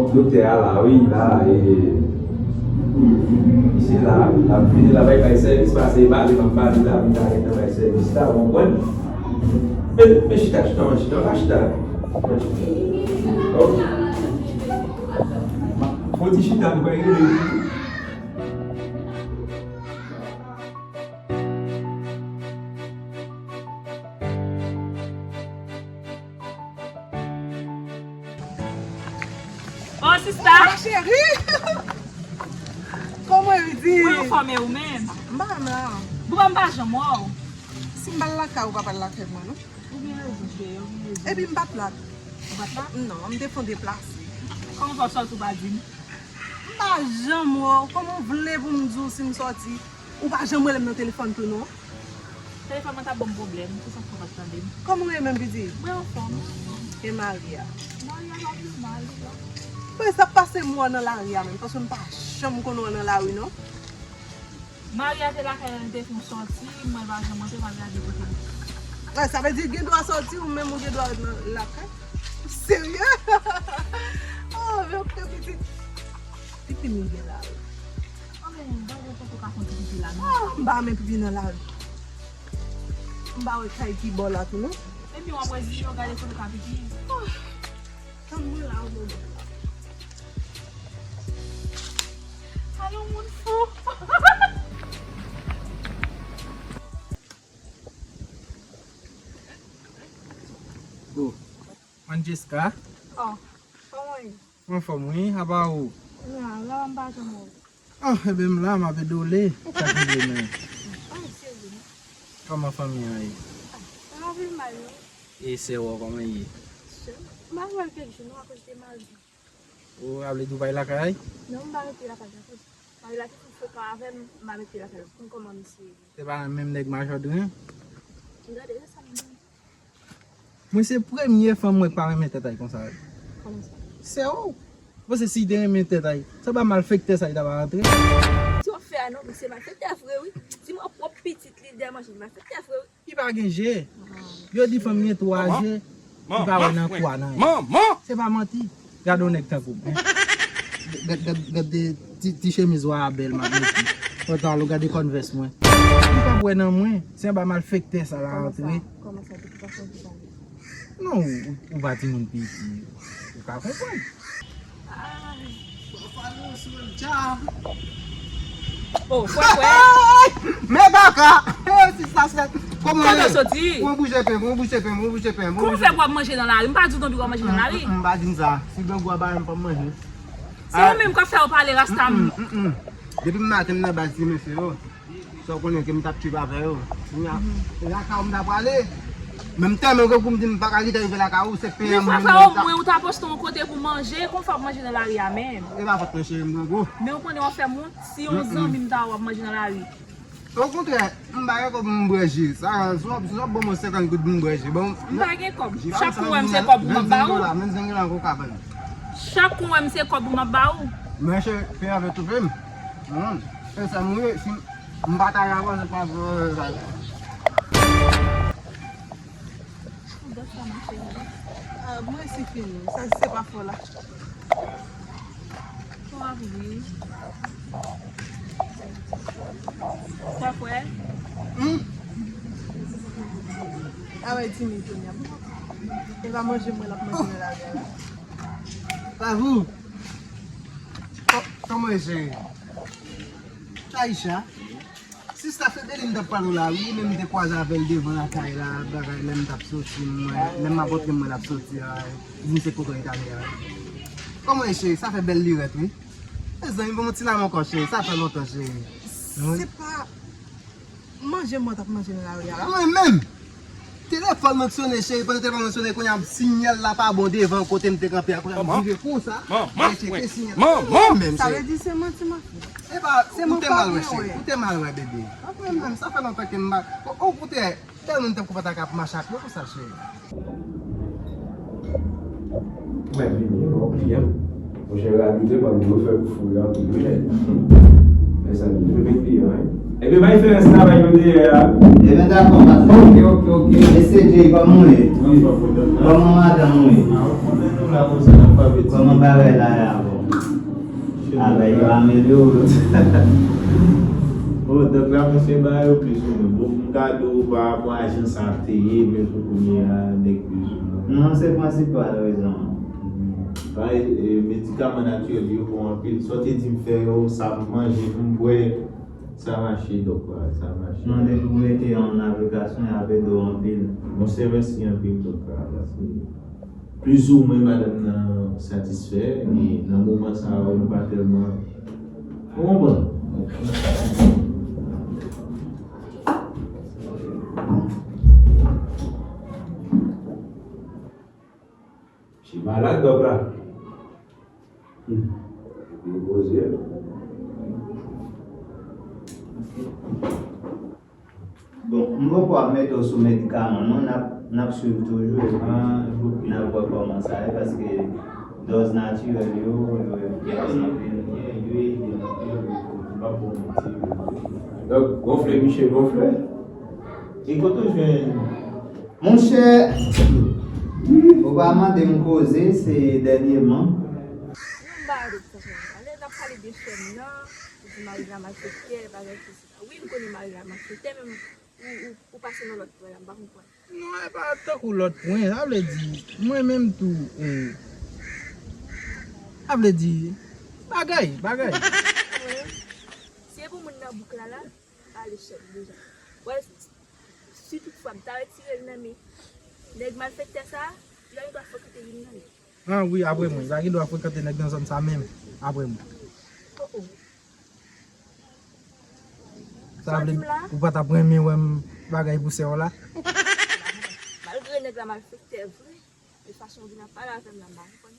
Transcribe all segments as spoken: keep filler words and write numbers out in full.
Doktè a la, wi, la, e, misye la, l ap vini, l ap bay, bay sèvis, pase, e pale, m ap pale, l ap vin, l ap bay sèvis la, w konprann? Men, men chita, chita, chita, chita. Oh. Fò ti chita, m kwè, e, Oh, sista! Cheri! Kòman w ye? Mwen anfòm, e ou menm? M pa menm la. Bon, m pa janm wè w. Si m pa l lakay ou, pa pral lakay mwen, non. Ou gen rezon, cheri, ou gen rezon. Epi m pa t la. Ou pa t la? Non, m te fon deplase. Kòman fè w sòti ou pa di m? M pa janm wè w. Kòman w vle pou m di w si m sòti? Ou pa janm rele m nan telefòn tou non. Telefòn mwen t ap ban m pwoblèm, se sa k fè w pa t tande m. Kòman w ye menm pitit? Mwen anfòm, mwen anfòm. E mari a? Mari a pa vle mal, li la. Bon, e sa k pase m wè w nan lari a menm, paske m pa janm konn wè w nan lari non. Mari a te lakay la, li te fè yon sòti, mwen pa janm antre, m al gade kote l. Sa vle di gen dwa sòti, ou menm ou gen dwa ret nan lakay? Ou serye? Oh, men ou pitit. Pitit m gen la wi. Anben, gade kote w ka konn pitit la non. M pa renmen pipi nan lari. M pa wè kay ki bò la tou non. Epi w ap wè zi yo gade kote w ka pipi. Tann mwen la ou mwen. Alon moun fou. Oh, Francesca. Oh, kòman w ye? Mwen anfòm wi, apa ou? La, la m pa janm wè w. Oh, ebyen m la, m ap edole. Sa k rive menm? Kòman fanmi an ye? Ah, pa vle mal non. E sè w kòman l ye? Sè m, m pa wè l kèk jou non akoz de mari. Ou ap vle di w pa lakay? Non, m pa rete lakay akoz mari la te fin frekan avè m, m pa rete lakay pou m kòman misye ye. Se pa menm nèg majòdren? Gade, se sa m di. Mwen se premye fanm mwen k pa renmen tèt ay konsa wi. Kòman sa? Sè w. Ou panse si l te renmen tèt ay, se pa malfektè sa li ta pa rantre? Ti w ap fè a non, se malfektè vre wi. Ti mwen pwòp pitit li l dèyè manje li malfektè vre wi. Li pa gen je. Yo di fanm gen twa je, li pa wè nan kwa nan. Se pa manti. Gade yon nèg tankou m. Gad, gad, gad de ti, ti chemiz wa a bèl m ap mete. Pantalon, gade kòn vès mwen. Li p ap wè nan mwen. Se anba malfektè sa l a antre. Kòman sa, kòman sa, de tout fason, de tout fason. Non, ou, ou pa timoun piti. Ou ka konprann. Oh, frè, frè. Men kaka! Si sa se. Kòman w ye? Kote w soti? Mwen bouche pen, mwen bouche pen, mwen bouche pen. Kòman w fè pou w ap manje nan lari? M pa di w tanpri w ap manje nan lari. M pa di m sa. Si grangou a ba m, m p ap manje. Se ou menm k ap fè yo pale rasta m. Depi maten m nan baz ti mesye yo. Sa w konnen ke m t ap trip avè yo. Kounye a, se lakay ou m ta prale. Men m tèlman grangou m di m pa ka kite rive lakay ou, se pen an mwen menm. Men frè, frè, omwen ou ta poste yon kote pou manje, kòman fè w ap manje nan lari a menm? E pa fòt mwen cheri, m grangou. Men ou konnen w ap fè m wont, si yon zanmi m ta wè w ap manje nan lari. Okontrè, m pa gen kòb pou m bwè ji. Sa, si w ap, si w ap ban mwen senkant goud pou m bwè ji, ban m. M pa gen kòb. Chak kou w wè m se kòb ou m ap ba ou. Menm zen dola, menm zen dola koka ban m. Chak kou w wè m se kòb ou m ap ba ou. Mwen cheri, pen an fè toufe m. Humm. Se sa m ye, si m pa ta ye avan, se pa vre. Ou dòt sa mache wi. Ah, mwen si fini. Sa se pa fò la. Fò ap ri. Sa kwè? Humm. A wè di mi kounye a. E pa manje mwen l ap manje nan lari a la. Pavou. Kò-, kòman e cheri? Taisha. Sista Fedeli m t ap pale w la wi, men m te kwaze avè l devan lakay la, bagay lè m t ap soti, m wè, lè m ap antre m wè l ap soti a, li di m se koton Italyen an. Kòman e cheri? Sa fè bèl lirèt wi. Mezanmi, ban m yon ti lame ankò cheri, sa fè lontan cheri. Se pa manje mwen t ap manje nan lari a la. Mwen menm! Telefòn mwen k sonnen cheri, pandan telefòn mwen sonnen kounye a sinyal la pa bon devan kote m te kanpe a, kounye a m vire konsa, m al tcheke sinyal la. Mwen menm cheri. Sa vle di se manti m ap fè. Epa, ou te mal wè cheri, ou te mal wè bebe. Mwen menm, sa fè lontan ke m pa, okontrè, tèlman m tankou pataka ap mache ak mwen konsa cheri. Mwen vini, mwen yon kliyan. Monchè, radote bann dlo fè pou fou yo anpil wi nèg. Mezanmi, yo met kliyan wi. Ebyen bay frè travay yo deyè a. Ebyen dakò patwon. Ok, ok, ok. Mesye Jay, kòman w ye? Kòman madanm ou ye? Kòman bagay la ye avè w? Bagay yo amelyore. Bon, donk la, mesye, bagay yo plis ou mwen. Bon, m ka di w pa rapò a jan sa te ye, men pou kounye a, nèg plis ou mwen. Non, se prensipal rezon an. Bagay, e, medikaman natirèl yo bon anpil. Sa w te di m fè yo, sa m manje, m bwè, sa mache, dòk la, sa mache. Non, depi w mete yo an aplikasyon, y ap ede w anpil. Monchè, mèsi anpil, dòk la, paske plizoumwen madanm nan satisfè, e nan moman sa yo, nou pa tèlman. Ou konprann? Misye malad, dòk la. Hmm. Epi poze. Bon, m poko ap mete w sou medikaman, non, n ap, n ap swiv toujou, epi n ap wè kòman sa ye, paske dòz natirèl yo, yo efikas anpil. Yo ede anpil, m p ap ba w manti. Donk, gonfle, misye gonfle. E kote w jwenn Monchè, ou pa mande m koze, se dènyèman. Non, m pa wè sa fè. Ale, n ap pale de chèn nan, ou di mari la malfektè, bagay sesi la. Wi, m konnen mari la malfektè, men ou, ou, ou pase nan lòt pwen la, m pa konprann. Non, e pa tankou lòt pwen, sa vle di, mwen menm tou, e, sa vle di, bagay, bagay. Si e pou moun nan bouk la, la, ale chèn deja. Wè, si toutfwa m ta retire l nan men nèg malfektè sa a, li pa gen dwa frekante youn nan yo. Ah wi, apre mwen, li pa gen dwa frekante nèg nan zòn sa menm, apre mwen. Oh, oh. Sa vle di ou pa t ap renmen wè m bagay pou sè w la? Malgre nèg la malfektè vre, men fason w vin ap pale avè m la, m pa konprann.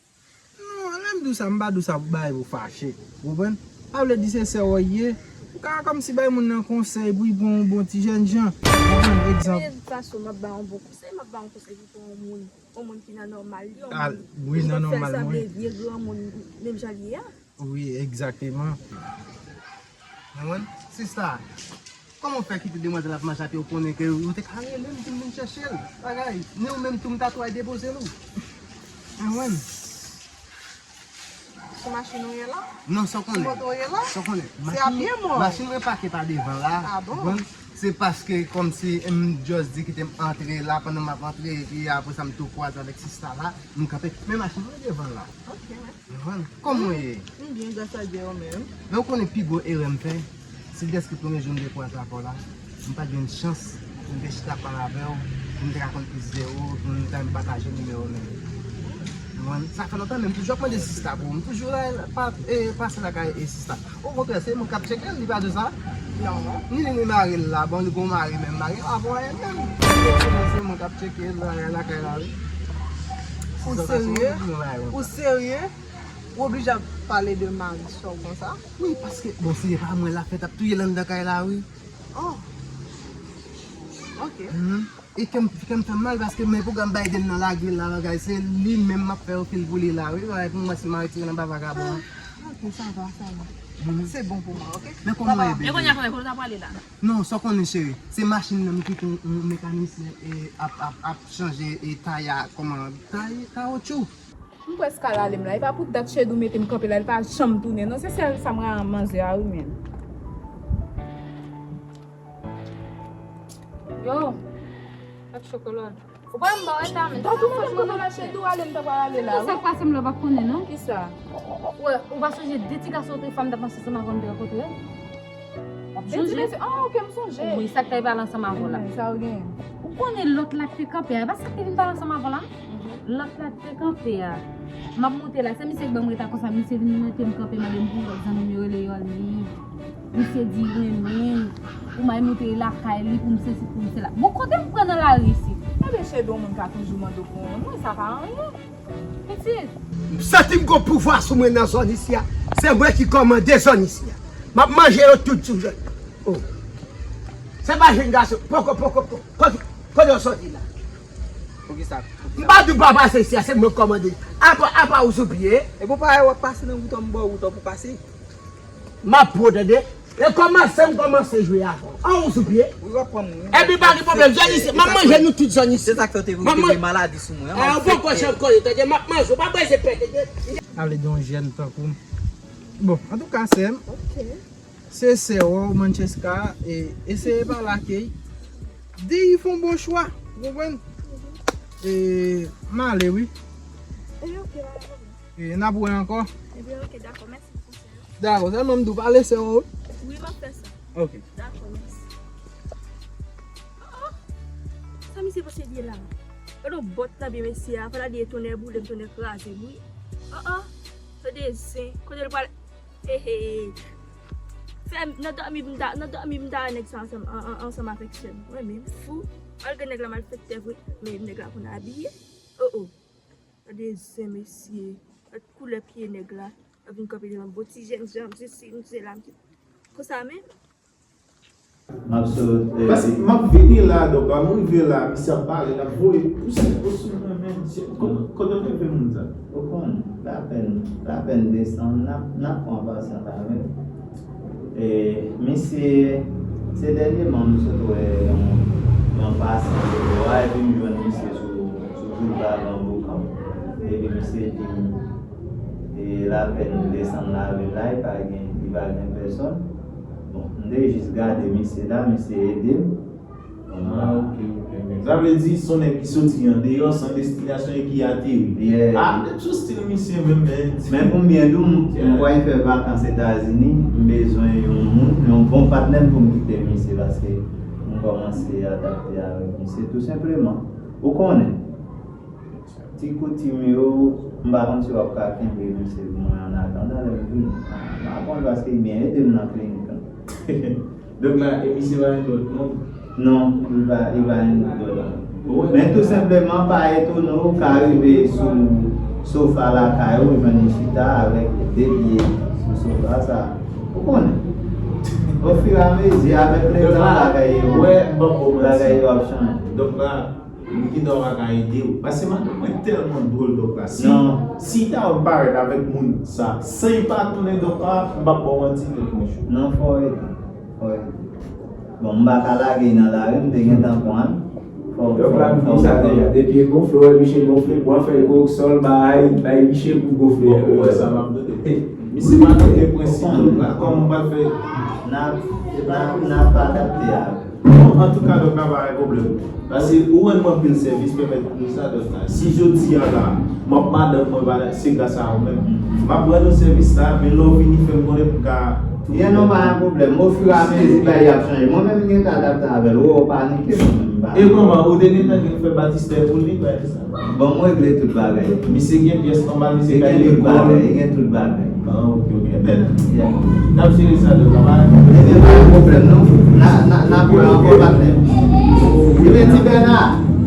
Non, lè m di w sa, m pa di w sa pou bagay pou fache. Ou konprann? Sa vle di se sè w ye. Ou ka kòmsi bay moun nan konsèy pou l pran yon bon ti jènjan. Ou konprann? Egzanp. Men fason m ap ba yon bon konsèy, m ap ba yon konsèy pou pran yon moun, yon moun ki nan nòmal li, yon moun ki fè l sanble vye granmoun, menm jan l ye a. Wi, egzakteman. Mwen, sista, kòman w fè kite demwazèl ap mache atè, ou konnen ke ou te ka rele m pou m vin chèche l? Bagay, ni ou menm tou m ta tou al depoze l ou. Mwen. Sou machin ou ye la? Non, sa w konnen. Sou moto ou ye la? Sa w konnen. Se a pye m ou? Machin mwen pake pa devan la. Ah bon? Ou konprann? Se paske kòmsi m just di kite m antre la, pandan m ap antre, epi apre sa m tou kwaze avèk sista la, m kanpe. Men machin mwen devan la. Ok, mèsi. Kòman w ye? M byen, gras a Dye, ou menm? Men ou konnen pi gwo erè m fè, se dèske premye jou m te kwaze avè w la, m pa t jwenn chans pou m te chita pale avè w, pou m te ka konn plis de ou, pou m ta pataje nimewo w menm. Ou konprann? Sa fè lontan menm, m toujou ap mande sista pou ou, m toujou la, pa, e, pase lakay, e, sista. Okontrè, se mwen k ap tcheke l, li pa di sa? Non. Ni li ni mari l la, bon, li gon mari menm, mari l pa bon anyen menm. Se mwen k ap tcheke l, la, lakay la, wi. Ou serye? Ou serye? Ou oblije ap pale de mari sè w konsa? Wi, paske, bon, si se pa mwen, l ap fèt ap touye l anndan kay la, wi. Oh. Ok. Mhm. E kè m, kè m fè m mal paske men pwogram Biden nan lage l la bagay, se li menm m ap fè yo fil pou li la, wi, bagay pou m wè si m a retire nan ba vagabon an. Ah, ok, sa va, sa va. Mhm. Se bon pou mwen, ok? Men kòman w ye, bebe? E kounye a, kote w ta prale la? Non, sa w konnen, cheri, se machin nan m kite yon, yon mekanisyen, e, ap, ap, ap chanje, e, tay a, kòman, tay, kawotchou. M prèske al ale m la. E pa pou dat Shedou mete m kanpe la, li pa janm tounen non. Se sèl sa m rayi manzè a wi menm. Yo, ak chokola. Ou pa m ba w eta men. Tankou mwen menm kote la Shedou ale, m ta pral ale la wi. Sa k pase m la, w pa konnen non. Kisa? Ou wè, ou pa sonje de ti gason ou te fè m t ap pase ansanm avè w m te rankontre? W ap sonje? Ah, ok, m sonje. Wi, sa k ta pale ansanm avè w la. Sa w gen? Ou konnen lòt la k te kanpe a, e pa sa k te vin pale ansanm avè w la? Lòt la k te kanpe a. M ap monte la, se misye k ban m reta konsa, misye vin mete m kanpe, mande m pou lòt zanmi m yo rele Yoli. Misye di renmen m, pou m al monte lakay li, pou m sesi, pou m sela. Bon, kote m pran nan lari isit? Ebyen, cheri, yon moun ka toujou mande w pou yon moun, sa pa anyen. Pitit. M santi m gon pouvwa sou mwen nan zòn isi a. Se mwen ki kòmande zòn isi a. M ap manje yo tout jou jodi. Oh. Se pa jèn gason. Poko, poko, poko. Kote, kote w soti la? Poukisa? M pa di w pa pase isi a, se mwen k kòmande. Apa, apa ou sou pye? E bon, pa w ap pase nan wout an, m ba w wout an pou pase. M ap pran w tande. E kòmanse, m kòmanse jwe avè w. An, ou sou pye? Wi, w ap pran m, wi. Epi pa gen pwoblèm, zòn isi, m ap manje nou tout zòn isi. Se sa k fè w te, w te gen maladi sou mwen, an. Ou poko chanm koze, tande, m ap manje, ou pa bezwen pè, tande. Ale gen yon jèn tankou m. Bon, antouka, sè m. Se sè w, Mancheska, e, eseye pale ak li. Di li fè yon bon chwa, ou konprann? E, m ale, wi. E, n ap wè ankò. Ebyen, ok, dakò, mèsi pou konsèy yo. Dakò, sèlman m di w pale sè w, wi. Wi, m ap fè sa. Ok. Dakò, mèsi. Oh, oh. Sa misye posede la? Gade yon bòt nan pye mesye a, fò ta di e tonnè boule m, tonnè kraze m, wi. Oh, oh. Tande zen, kote l pral? He, he. Fè m, nan dòmi m ta, nan dòmi m ta wè nèg sa ansanm, an, an, ansanm avèk sè m. Mwen menm, fou. Malgre nèg la malfektè vre, men nèg la konn abiye. Oh, oh. Gade zen, mesye. Gad koulè pye nèg la. L ap vin kanpe devan m. Bon ti jènjan, m sesi, m sela, m di, konsa menm? M ap sot, eh, paske m ap vini la, donk, lè m rive la, misye ap pale, l ap voye pouse po sou mwen menm. Kote, kote w te fè moun sa? Ou konn, lapèn, lapèn desann, n ap, n ap pran pasyans avè l. E, misye, se dènyèman, m sot wè yon, yon pasyan sou bò a, epi m jwenn misye sou, sou boulva Gran Bokan. Epi misye di m, e, lapèn desann lavil la, li pa gen, li pa gen pèsòn. Bon, m te jis gade misye la, misye ede m. Ah, ok, ok, ok. Sa vle di, se yon nèg ki soti andeyò, san destinasyon e ki ateri. Yeah. Ah, m t ap sou stil misye menm, men. Men pou m byen di w, m, m pral fè vakans Etazini, m bezwen yon moun, yon bon patnè pou m kite misye, paske m kòmanse adapte avèk misye, tou senpleman. Ou konnen. Ti koutim yo, m pa konn si w ap ka kenbe misye pou mwen annatandan lè m vini. M aprann paske l byen ede m nan klinik lan. Donk la, e misye pa gen dòt non? Non, li pa, li pa gen dòt non. Men tou senpleman, pa etone w ka rive sou sofa lakay ou, jwenn li chita avèk de pye sou sofa sa. Ou konnen. Ofiramezi, avèk letan, bagay yo, bagay yo ap chanje. Donk la, M gentan pa ka ede w. Paske madanm mwen tèlman dwòl, dòk la. Si, si ta wè m parèt avèk moun sa, san l pa konnen, dòk la, m p ap ba w manti, dòk mwen cho. Non, fò w ede. Fò w ede. Bon, m pa ka lage l nan lari, m te gentan pran l. Dòk la, m di sa deja. Depi l gonfle, w wè miche gonfle, pran fèy gwo sòl, bay, bay miche pou gonfle. Bon, ou wè sa m ap tande. Misye pa tande prensip, dòk la. Kòman m pral fè? N ap, n ap, n ap adapte avè l. Bon, antouka, dòk la pa gen pwoblèm. Paske ou rann mwen anpil sèvis, pèmèt nou sa, dòk la. Si jodi a la, m ap madanm mwen, pa se gras a ou menm. M ap rann ou sèvis la, men lè w vini fè m konnen pou m ka. Byen, non, pa gen pwoblèm. Ofiramezi, bagay ap chanje. Mwen menm, m gentan adapte avè l. Ou wè, w panike, mwen menm, m pa. E kòman? Ou te gentan gen fè batistè pou li, bagay sa? Bon, m regle tout bagay. Misye gen pyès anba l, misye ka lekòl. Li gen tout bagay, li gen tout bagay. Ah, ok, ok. Ebyen, n ap jere sa, dòk la. Ebyen, pa gen pwoblèm, non. N a, n a, n ap wè ankò, patnè. Ebyen, Ti Bèna,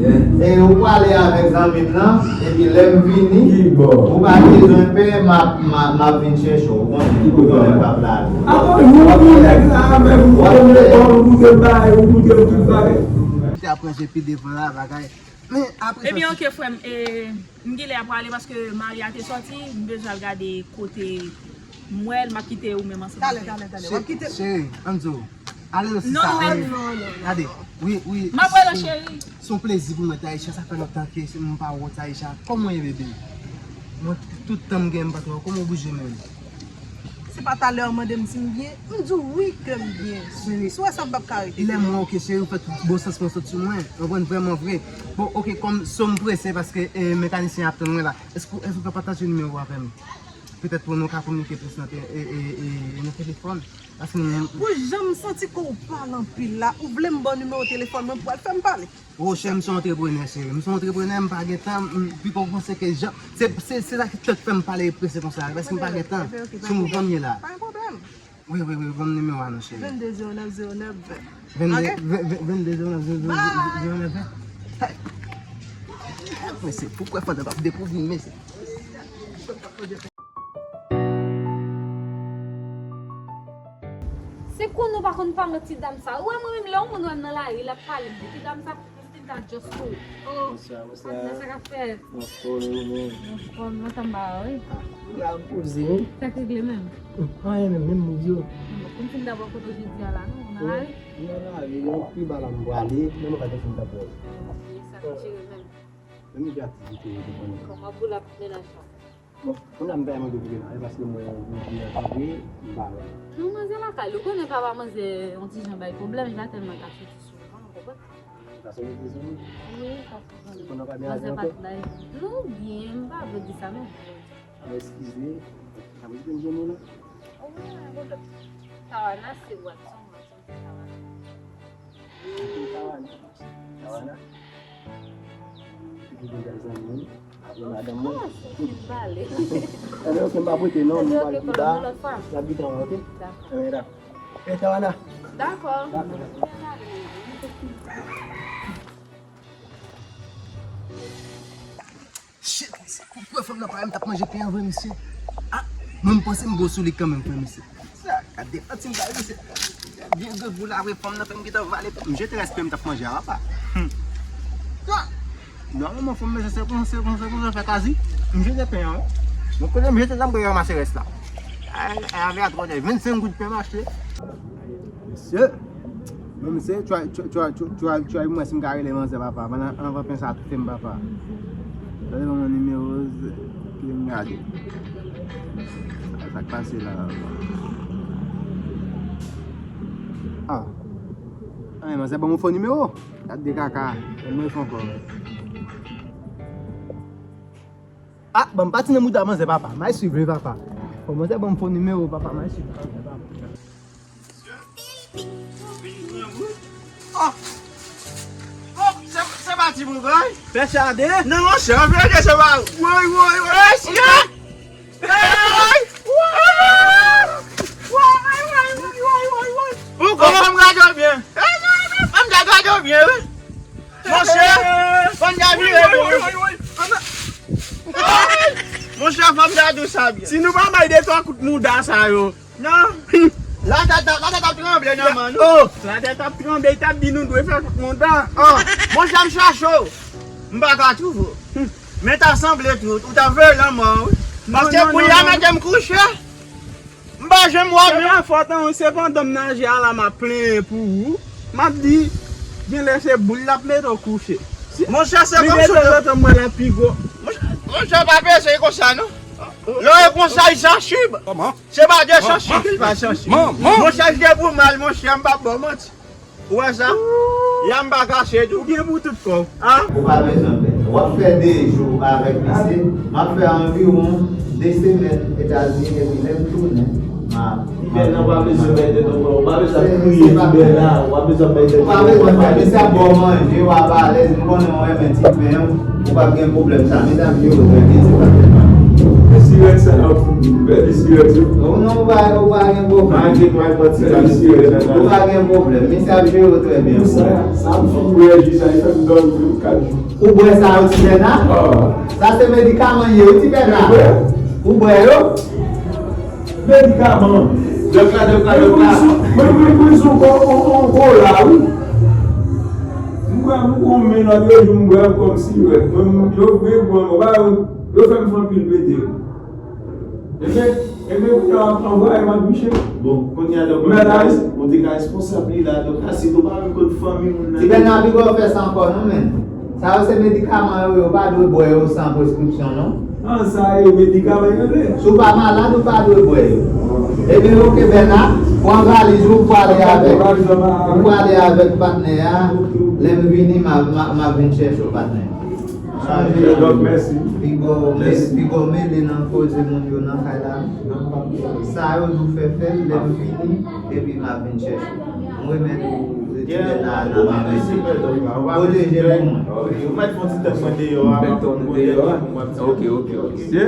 e, ou prale avèk zanmi m nan, epi lè m vini, ou pa bezwen pè, m ap, m ap, m ap vin chèche w, ou konnen, ou konnen m p ap lage. Ah, bon, ou nèg la menm, ou konn lekòl, ou koute bagay, ou koute tout bagay. Te ap ranje pi devan la, bagay. Men apre sa. Ebyen, ok, frè m, e, m genlè ap prale paske mari a te sòti, m bezwen al gade kote m wè l, m ap kite ou menm ansanm avè l. Talè, talè, talè. W ap kite. Cheri, ann di w. Ale non, sista. Non, non, non, non. Gade, wi, wi. M ap wè l, cheri. Se yon plezi pou mwen, Taïcha. Sa fè lontan ke m pa wè w, Taïcha. Kòman w ye, bebe? Mwen, tout tan m gen, m pa t wè w. Kòman w bouje menm? Se pa talè w mande m si m byen, m di w wi ke m byen. Cheri, si w wè sa m p ap ka rete. Lè m wè w ke cheri, ou fè tout bon sans mwen sot sou mwen. Ou konprann, vrèman vre. Bon, ok, kòm so m prese paske, e, mekanisyen ap tann mwen la. Èske, èske w ka pataje nimewo w avè m? Petèt pou nou ka kominike plis nan te-, e, e, e, nan telefòn. Paske m... Pou jan m santi ke w pale anpil la, ou vle m ba w nimewo telefòn mwen pou w al fè m pale? Wochè, m se yon antreprenè, cheri. M se yon antreprenè, m pa gen tan, m pito panse ke jan, se, se, se sa ki fè m pale prese konsa, paske m pa gen tan. Sou mouvman m ye la. Pa gen pwoblèm. Wi, wi, wi, ban m nimewo a non, cheri. Vennde zewo nèf zewo nèf ven. Vennde, ok? Vennde zewo nèf zewo nèf ven. Mesye, poukwa fandan p ap dekouvri m, mesye? Se konn ou pa konn pa mwen ti dam sa. Ou wè mwen menm lè yon moun wè m nan lari, l ap pale m di ti dam sa, m fin ta just kou. Oh, bonswa, bonswa. Patnè, sa k ap fèt? Mwen fò, mwen menm. Mwen fò, mwen tanba, wi. Ah, la m poze, wi. Sa k regle menm? Anyen menm, menm mouri yo. Bon, pou m fin dabò kote w jodi a la, non? Ou nan lari? M nan lari, yon pi ba la m prale, men mwen pa gen fin dabò. Sa te chire menm. Menm gen aktivite yo te konnen. Kòman pou l ap mennaj la? Bon, kounye a m ta mande pou genare paske mwen, mwen di antre, m pa wè. Non, manzè lakay li, ou konnen papa manzè yon ti jan bay pwoblèm, li pa tèlman ka soti souvan, ou konprann? Sa se yon rezon, wi. Wi, sa se yon rezon. Konnen pa gen ajan ankò? Non, byen, m pa vle di sa, men. Ah, eskize, sa vle di m jwenn ou la? Wi, mwen kontan. Tawana se Watson, Watson se Tawana. Tawana. Tawana. Epi gen bèl zanmi, apre madanm mwen. Anben, oke, m pa prete non, m pral pi ba. N ap gen tan, oke? Dakò. Anben, dakò. E, Tawana. Dakò. Dakò. Shit, mesye, kou kwè fanm nan parèy m t ap manje pen an vre, mesye. Ah, mwen m panse m gwo sou li kanmenm, frè, mesye. Sa, gade defanti m bay, mesye. Byen grangou la, vre, fanm nan fè m gentan vale pen. M jete rès pen m t ap manje a, papa. Hmm. Sa, nòmalman, fanm, mesye, se konsa, se konsa, se konsa, fè kazi. M jete pen an, wi. Bon, kote m jete sa, m prale ranmase rès la. Ay, ay, avè a twò dè vennsenk goud pen m achte. Mesye, men mesye, try, try, try, try, try, try, mwen si m ka rele manzè papa, pandan anvan pen sa toufe m papa. Tande ban mwen nimewo, kite m gade. Sa k pase la? Ah. Ay, manzè ban m yon fo nimewo. Gad de kaka. Ban m yon fo ankò. Ah, ban m pati nan mouda manzè papa. M ay swiv li papa. Fò manzè ban m fo nimewo papa, m ay swiv manzè papa. Oh! Oh, se, se pa ti bougay. Fè chade. Non, monchè, anpil ke se pa. Woy, woy, woy. Mesye! Hey! Woy! Woy, woy, woy, woy, woy, woy. Ou konprann m gade w byen? Hey, non, non, non, m gade w byen, wi. Monchè, fò n ta vire pou ou. Monchè, fò n ta di w sa byen. Si nou pa bay de twa kout mouda sa yo. Non. Latè t ap, latè t ap tranble nan men nou. Oh, latè t ap tranble, li t ap di nou dwe fè kout mouda. Oh, monchè, m chache w. M pa ka twouve w. Men ta sanble tou, ou ta vle lanmò, wi. Paske kounye a mete m kouche. M pa janm wè w menm. Se pa fòt an, se pandan m nan je a la m ap plenyen pou ou. M ap di, genlè se boul l ap mete w kouche. Monchè, se kòmsi w te, tanzantan m wè l ap pi gwo. Monchè, monchè, pa panse konsa, non. Lè w wè konsa, l sansib. Se pa de sansib, li pa sansib. Monchè, si te pou mal, monchè, m p ap ba w manti. Ou wè sa? Ya m pa kache tou. Ou gen pou tout kò w. Ou pa bezwen pè. W ap fè de jou avèk misye. M ap fè anviwon de semèn Etazini epi lè m tounen, m a. Tibèna, ou pa bezwen bay tèt ankò. Ou pa bezwen ap kriye Tibèna. Ou pa bezwen ap bay tèt ankò. Ou pa bezwen pè. Misye ap ba w manje, w ap alèz. M konnen w renmen ti pen w. Ou p ap gen pwoblèm sa. Mesye ap jere w trè byen, se pa pwoblèm. Sirèt sa, ou pèdi sirèt yo. Non, ou pa, ou pa gen pwoblèm. Malgre nou al pran ti kal sirèt la. Ou pa gen pwoblèm. Mesye ap jere w trè byen. Sa, sa m fin bwè, jis sa, li fè m dòmi kat jou. Ou bwè sa yo, Tibèna? Sa se medikaman li ye, wi, Tibèna. Ou bwè yo? Medikaman. Dòk la, dòk la, dòk la. Mwen, mwen, mwen, sou kò, on, on, on, kola, wi. M kwè m gon menòt yo, jou m bwè kòm sirèt. Mwen, yo vre gwo, yo ba yo, yo fè m fè anpil pete. Ebyen, ebyen, kounye a, anvwaye m ak miche. Bon, kounye a, dòk la, ou te ka responsab li la, dòk la, si tou pa menm kot fanmi moun nan. Tibèna, pi gwo fè sa ankò, non, men. Sa yo se medikaman yo, yo pa dwe bwè yo san preskripsyon, non. An, sa yo medikaman yo rele. Si w pa malad, ou pa dwe bwè yo. Ebyen, oke, Bèna, pran valiz ou, ou prale avèk, ou prale avèk patnè a. Lè m vini, m a, m a, m a vin chèche w, patnè. Dòk, mèsi. Piga w mele nan koze moun yo nan kay la. Sa yo di w fè, fè l, lè m vini, epi m a vin chèche w. M remèt ou etidyan nan, nan men mwen. Pwoteje pou mwen. Ou mèt fè yon ti tèt mwen deyò a. M mèt tande deyò a. Ok, ok, ok. Mesye.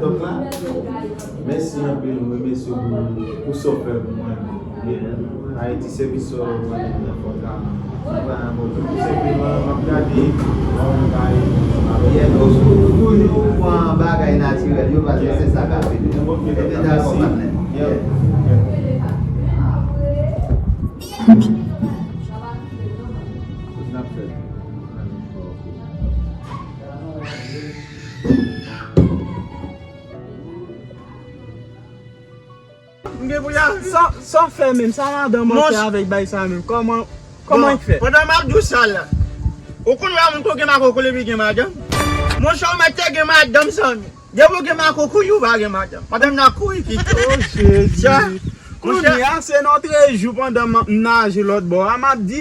Donk la, mèsi anpil, m remèsye w pou, pou sa w fè pou mwen. Ayiti, sèvis sa w rann mwen nan fòt la. Senpleman, m ap gade, yon bagay. Yeah, toujou pran bagay natirèl yo, paske se sa k ap ede. Ebyen, dakò, patnè. Yeah. Sa, sa w fè menm? Sa madanm an fè avèk bay sa menm? Kòman, kòman l fè? Pandan m ap di w sa la, ou konn lè moun ko gen makoko epi gen madanm? Monchè, ou mèt te gen madanm, zanmi. Depi w gen makoko, ou pa gen madanm. Madanm nan kouri kite w. Oh, Jezi. Kounye a, se nòtrejou pandan m ap naje lòt bò a, m ap di,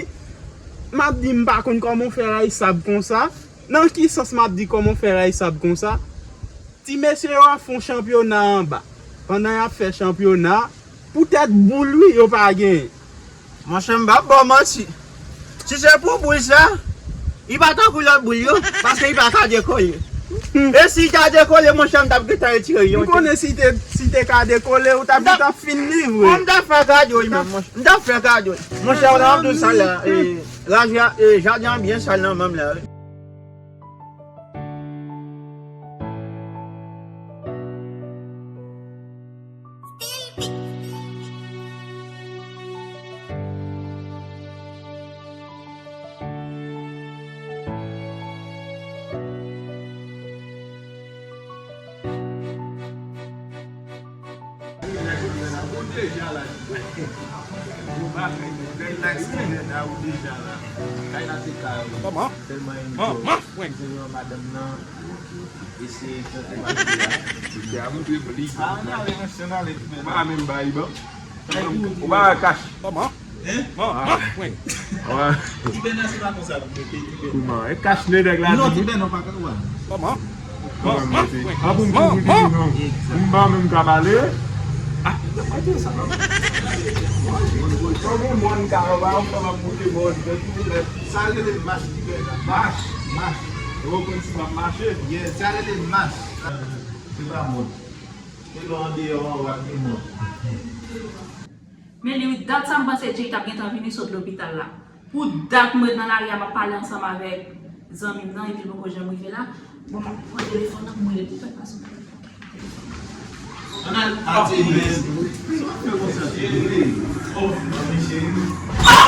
m ap di m pa konn kòman w fè rayi sab konsa. Nan ki sans m ap di kòman w fè rayi sab konsa? Ti mesye yo ap fè yon chanpyona anba. Pandan y ap fè chanpyona, poutèt boul wi, yo pa genyen. Monchè, m p ap ba w manti. Si se pou boul sa, li pa tankou lòt boul yo, paske li pa ka dekole. E si li ta dekole, monchè, m t ap gentan retire l yon. M konnen si te, si te ka dekole, ou t ap gentan fin li vre. M t ap fè kado l menm, monchè. M t ap fè kado l. Monchè, w ap di sa la, e, laj la, e, jaden an byen sal nan men m la, wi. Ou deja la. Ou pa fè relax, ou deja la. Kay la se kay ou. Kòman? Tèlman enjoy. Kòman? Mwen. Se yon madanm nan. Eseye chante madanm nan. Li a montre pli. Ah, n ale, mesye, n ale. Ou pa menm bay ban. Ou pa wè kach. Kòman? Hein? Kòman? Ti bèna se pa konsa pou mete ti bèna. Kòman? E kach le nèg la. Non, ti bèna pa ka wè. Kòman? Kòman mete? An pou m toujou di non. M pa menm ka pale. Ah, mete sa. Kòman mòn ka wè, an fè m ap moute mòn. Sa rele mach ti bèna. Mach? Mach. Ou konn si m ap mache? Yeah, sa rele mach. Se pa mòn. Se lè w andeyò an, w ap gen mòn. Men li, dat sa m panse Jay t ap gentan vini sot lopital la. Pou dat mwen ret nan lari a, m ap pale ansanm avèk zanmi m nan, epi l poko janm rive la. Bon, m ap pran telefòn nan pou mwen rele pou fè pase. Ann al, al, Jay. Sa w ap fè konsa, Jay? Oh, manmi cheri.